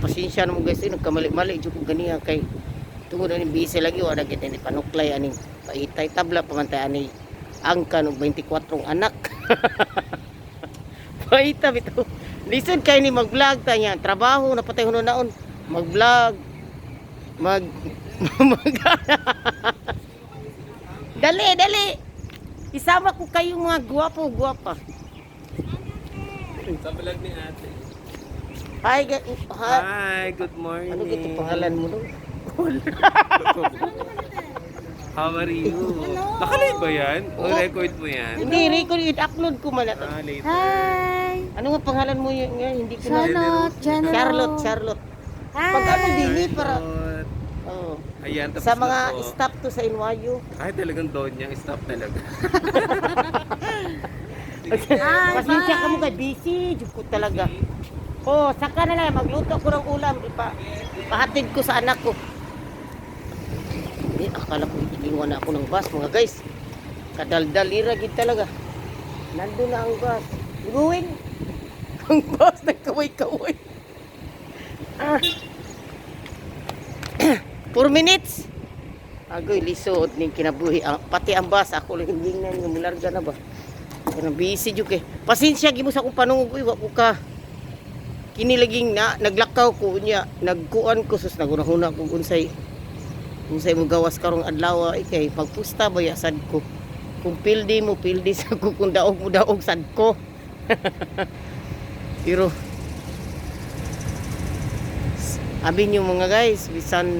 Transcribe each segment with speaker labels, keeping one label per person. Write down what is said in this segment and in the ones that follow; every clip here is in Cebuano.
Speaker 1: Pasensya na mo, guys, eh, nagkamali-mali jud ko ganiha kay tungod ani busy lagi, wala gid ni panuklay aning paitay tabla pa man tay ani angkan og 24 anak. Paita bitaw. Lisod kay ni mag-vlog ta niya. Trabaho na patay huno naon. Mag-vlog. Mag mag Dali, dali. Isama ko kayong mga gwapo, gwapa.
Speaker 2: Sa vlog ni ate.
Speaker 1: Hi, hi.
Speaker 2: Hi, good morning.
Speaker 1: Ano gito pangalan mo no?
Speaker 2: How are you? Nakalive ba yan? O record mo yan?
Speaker 1: Hindi, record, i-upload ko man na to.
Speaker 2: Ah, later.
Speaker 3: Hi!
Speaker 1: Ano nga pangalan mo yun? Nga? Hindi ko na.
Speaker 3: Charlotte! General!
Speaker 1: Charlotte, Charlotte.
Speaker 3: Hi!
Speaker 1: Pag ano, dili para.
Speaker 2: Charlotte.
Speaker 1: Oh.
Speaker 2: Ayan, tapos
Speaker 1: Sa mga
Speaker 2: na po.
Speaker 1: staff to sa NYU.
Speaker 2: Ay, talagang doon niya. Stop talaga.
Speaker 3: Hi!
Speaker 1: Pasensya ka mo kay busy, jud ko talaga. Oh, saka na lang magluto ko ng ulam, ipahatid ko sa anak ko. Hindi, akala ko iiwan na ako ng bus, mga guys. Kadaldalira gid talaga. Nandun na ang bus. Going. Ang bus nagkaway-kaway. Ah. 4 minutes. Agoy, lisod ning kinabuhi. Ah, pati ang bus, ako lang hindi na nga mularga na ba. Kanang busy jud kay. Pasensya gyud mo sa akong panungog uy, wa ko ka kini laging na naglakaw ko unya, nagkuan ko, sus, nagunahuna ko unsay unsay mo gawas karong adlaw ay kay pagpusta ba ya sad ko. Kung pildi mo pildi sa ko, kung daog mo daog sad ko. Pero abi niyo, mga guys, bisan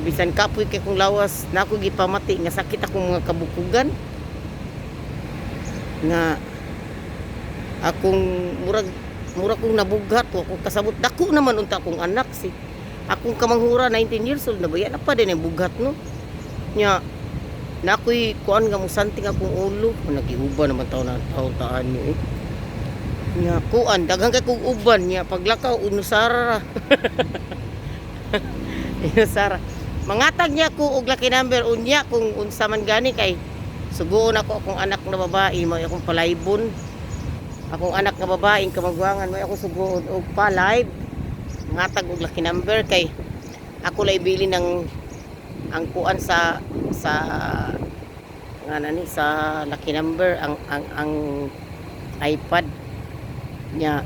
Speaker 1: bisan kapoy kay kong lawas nako gipamati nga sakit akong mga kabukugan nga akong murag murag kong nabughat, wa ko kasabot. Dako naman unta akong anak, si akong kamanghura 19 years old na ba yan pa din ang bughat no nya na ako'y kuan nga musanting akong ulo. Nagiuban naman taon na taon taan niyo eh nya kuan daghan kay kog uban nya paglakaw unusara ra. Inusara mangatag niya ko og lucky number unya kung unsa man gani kay suguon ako akong anak na babae mo akong palaybon akong anak nga babaeng kamagwangan mo akong suguon og pa-live mangatag og lucky number kay ako lay bili ng ang kuan sa nga na ni sa lucky number ang iPad niya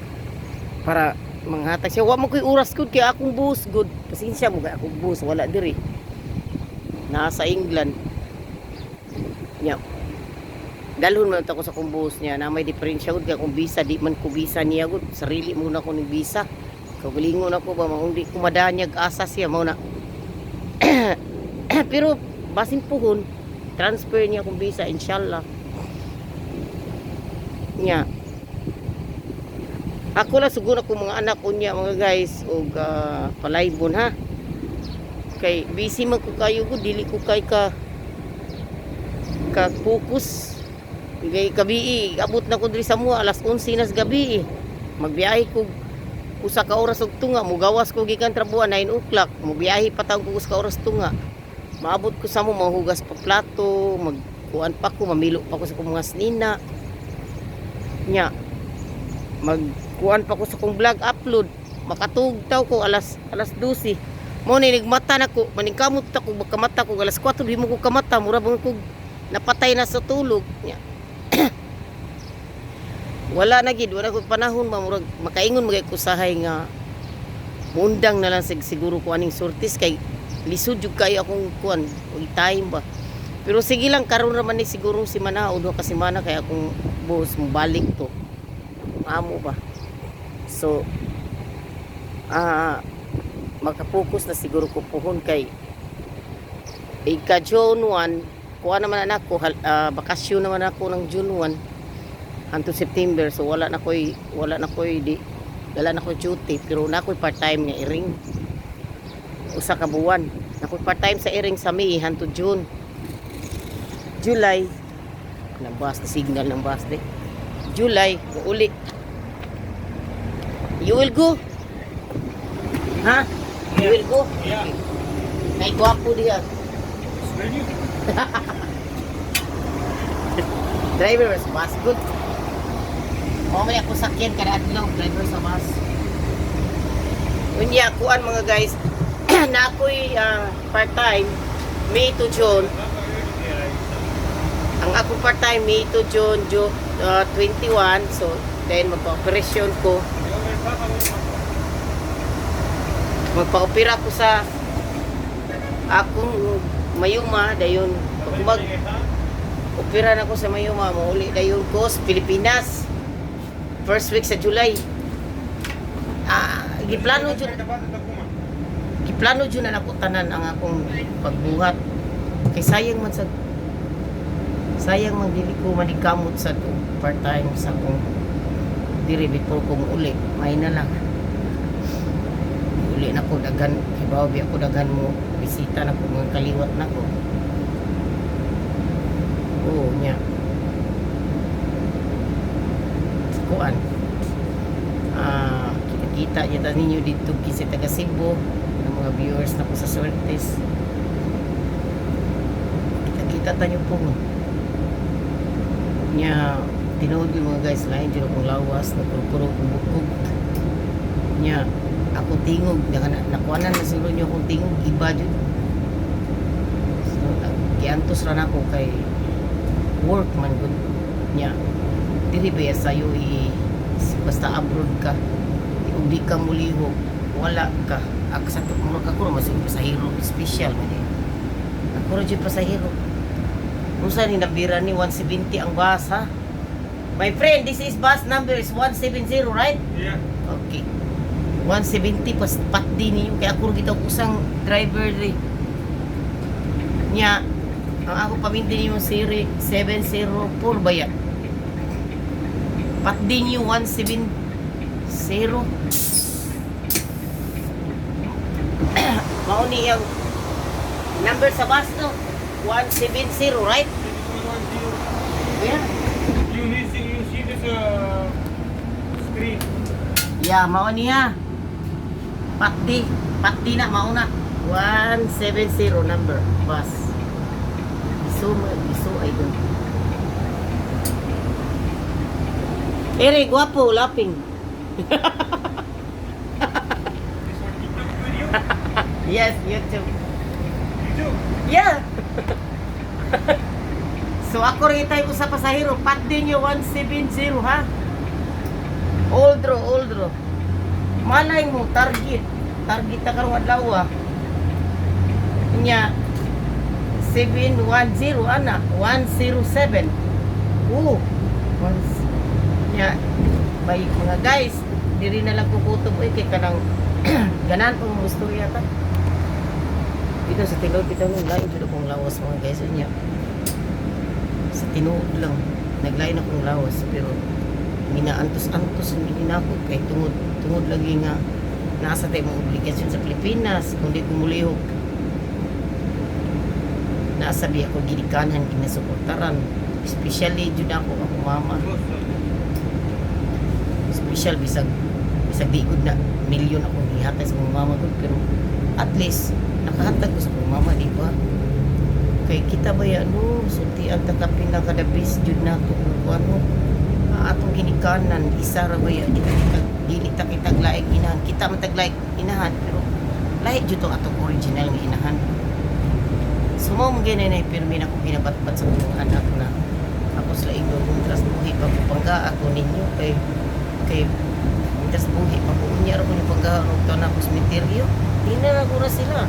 Speaker 1: para manghatag siya. Wa mo koy oras gud kay akong bus gud, pasensya mo kay akong bus wala diri, nasa England niya. Dalhon man ako sa akong bus niya na may diferensya gud kay akong visa, di man ko visa niya gud, sarili muna ko ning visa, kaugalingon ako ba maong di ko madanyag asa siya mao na. Pero basin puhon transfer niya akong visa, inshallah. Niya ako lang sugun ako mga anak ko niya, mga guys, og palaybon ha kay busy man ko kayo ko, dili ko kay ka focus kay gabi abot na ko diri sa mua alas 11 nas gabi. Magbiyahe ko usa ka oras og tunga, mugawas ko gikan trabuan 9 o'clock, mubiyahe pa taon ko usa ka oras tunga, maabot ko sa mo, mahugas pa plato, magkuan pa ko, mamilo pa ko sa akong mga snina nya, magkuan pa ko sa kong vlog upload, makatugtaw ko alas alas 12 mo ni nagmata na ko, maningkamot ta ko makamata ko alas 4, di mo ko kamata, mura bang ko napatay na sa tulog nya. Wala na gid, wala ko panahon ba, murag makaingon magay ko sahay nga mundang na lang siguro ko aning sortis kay lisod jud kayo akong kuan og time ba. Pero sige lang, karon ra man ni siguro semana o 2 ka semana kay akong boss mobalik to amo ba, so makapokus na siguro ko puhon kay ika June 1 kuha naman anak ko, bakasyon naman ako ng June 1 until September, so wala na koy di wala na koy duty, pero na koy part time nga iring usa ka buwan, na koy part time sa iring sa May hantod June, July ng bus, signal ng bus de July uli. You will go, ha? You will go?
Speaker 4: Yeah.
Speaker 1: May gwapo diya.
Speaker 4: Ready?
Speaker 1: Driver sa bus good. O may ako sakyan kada adlaw, driver sa bus. Unya, kuan mga guys, na ako'y part-time, May to June. Ang akong part-time, May to June, June 21. So, then magpa-operasyon ko. Magpa-opera ko sa akong mayuma, dayon pag mag opera na ko sa mayuma, mauli dayon ko sa Pilipinas. First week sa July. Giplano jud na nako tanan ang akong pagbuhat. Kay sayang man dili ko manigkamot sa to part time sa akong diri before ko muuli. May na lang. Uli na ko daghan, hibaw bi ako daghan mo bisita na ko, mga kaliwat na ko. Oo nya. Kuan. Kita-kita niya ta ninyo dito sa taga Cebu ng mga viewers na ko sa Suertes. Kita-kita tayo po. Nya tinuod yun mga guys, lain jud akong lawas, nagkurkuro akong bukog. Nya ako tingog, nakuanan na siguro niyo akong tingog, iba jud. So, giantos ra nako kay work man gud nya. Dili ba ya sayo i basta abroad ka ug di ka mulihok, wala ka ak sa murag ako ra mas pasahero special man eh. Ako ra jud pasahero. Unsa ni nabira ni 170 ang bus, ha? My friend, this is bus number is 170, right?
Speaker 2: Yeah.
Speaker 1: Okay. 170 pas patdi niyo kay ako ra gitaw usang driver ri. Nya ang ako paminti niyo siri 704 ba ya? Patdi niyo 170. Mao ni ang number sa bus, no? 170, right? Yeah.
Speaker 2: You see this screen.
Speaker 1: Yeah, mao niya. Patdi, patdi na mao na. 170 number bus. Iso mo, iso ay dun. Ere, guwapo, laughing.
Speaker 2: This one TikTok video.
Speaker 1: Yes, YouTube.
Speaker 2: YouTube.
Speaker 1: Yeah. So ako rin tayo sa pasahero, patdi niyo 170 ha. Oldro, oldro. Malay mo, target. Target ta karong adlaw ah. Nya 710 ana, 107. Oo. Nya may mga guys, diri na lang kukutob eh kay kanang ganan pong gusto yata. Dito sa tinuod bitaw nung lain jud akong lawas mga guys niya. Sa tinuod lang naglain akong lawas pero ginaantos-antos ang ginako kay tungod tungod lagi nga nasa tayo mga obligasyon sa Pilipinas kung di ko mulihok. Nasa bi ako ginikanan ginasuportaran, especially jud ako akong mama, special bisag bisag di gud na milyon akong gihatag sa akong mama gud, pero at least nakahatag ko sa akong mama, di ba? Kay kita ba ya no, sultian ta ka pinaka the best jud nato kung ano ang atong ginikanan, isa ra ba ya, di ta kita dili ta kitag laing inahan, kita man tag laing inahan pero lahi jud tong atong original nga inahan. So mao man gyud na pirmi na akong ginabatbat sa akong mga anak na ako sila ingnon mientras buhi pa ko pangga ako ninyo kay kay mientras buhi pa ko, unya ra ko ni pangga og taon ako sementeryo, di na ako ra sila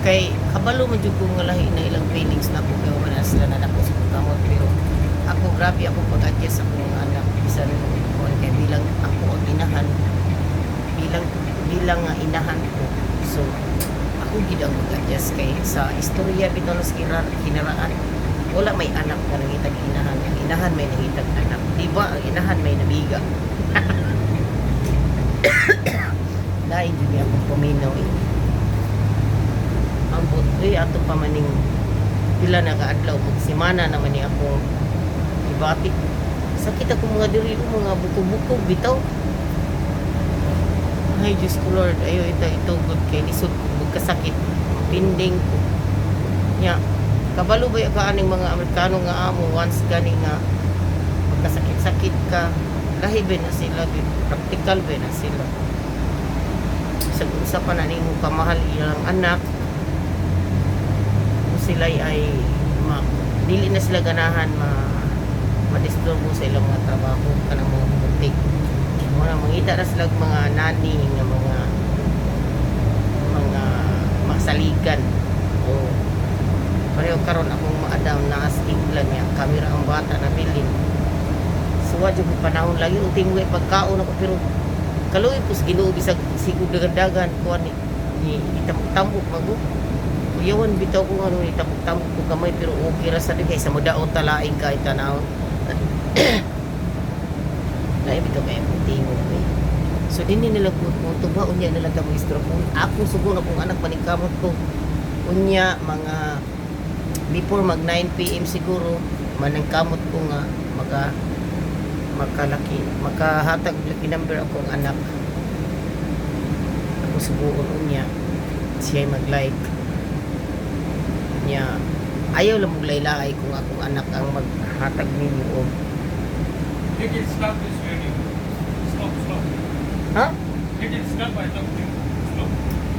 Speaker 1: kay kabalo man jud ko nga lahi na ilang feelings na ako kay wala sila na nako sa kamot, pero ako grabe ako pag-adjust sa akong mga anak bisan kuan kay bilang ako ang inahan, bilang bilang nga inahan ko, so ako gid ang mag-adjust kay sa istorya bitaw sa kinaraan wala may anak nga nangitag inahan, ang inahan may nangitag anak, di ba? Ang inahan may nabiga. Lain jud niya akong paminaw eh. Ambot eh, ato pa maning pila na kaadlaw, magsimana naman ni akong ibati. Sakit ako mga diri oh, mga buko-buko bitaw. Ay Diyos ko Lord, ayo ita itugod kay lisod ko magkasakit pinding ko nya. Kabalo ba ka aning mga Amerikano nga amo, once gani nga magkasakit-sakit ka, lahi ba na sila gyud, practical ba na sila. Unsa pa na nimo kamahal ilang anak kung sila ay dili na sila ganahan ma madisturbo sa ilang mga trabaho, kanang mga butik mo na mangita na sila og mga nani nga mga masaligan o pareho karon akong maadam na as England niya kamera ang bata na bilin. So wa jud ko panahon lagi uting mo pagkaon ako, pero kaluoy pus Ginoo bisag sigud dagan-dagan kuan ni itambok-tambok mago. Uyawan bitaw ko nga itambok-tambok ko gamay, pero okay ra sa kay sa mudaot talaing kay tanaw. Lain bitaw kay akong tingog eh. So dinhi nila ko tuba, unya nila ta mo kung akong sugo na kong anak paningkamot ko. Unya mga before mag 9 PM siguro manangkamot ko nga makalaki makahatag lucky number akong anak. Ako subuon, unya siya mag-like niya. Ayaw lang mong laylay kung akong anak ang maghatag ninyo og
Speaker 4: You can stop this video. Stop, stop.
Speaker 1: Ha.
Speaker 4: You can stop, I talk to you.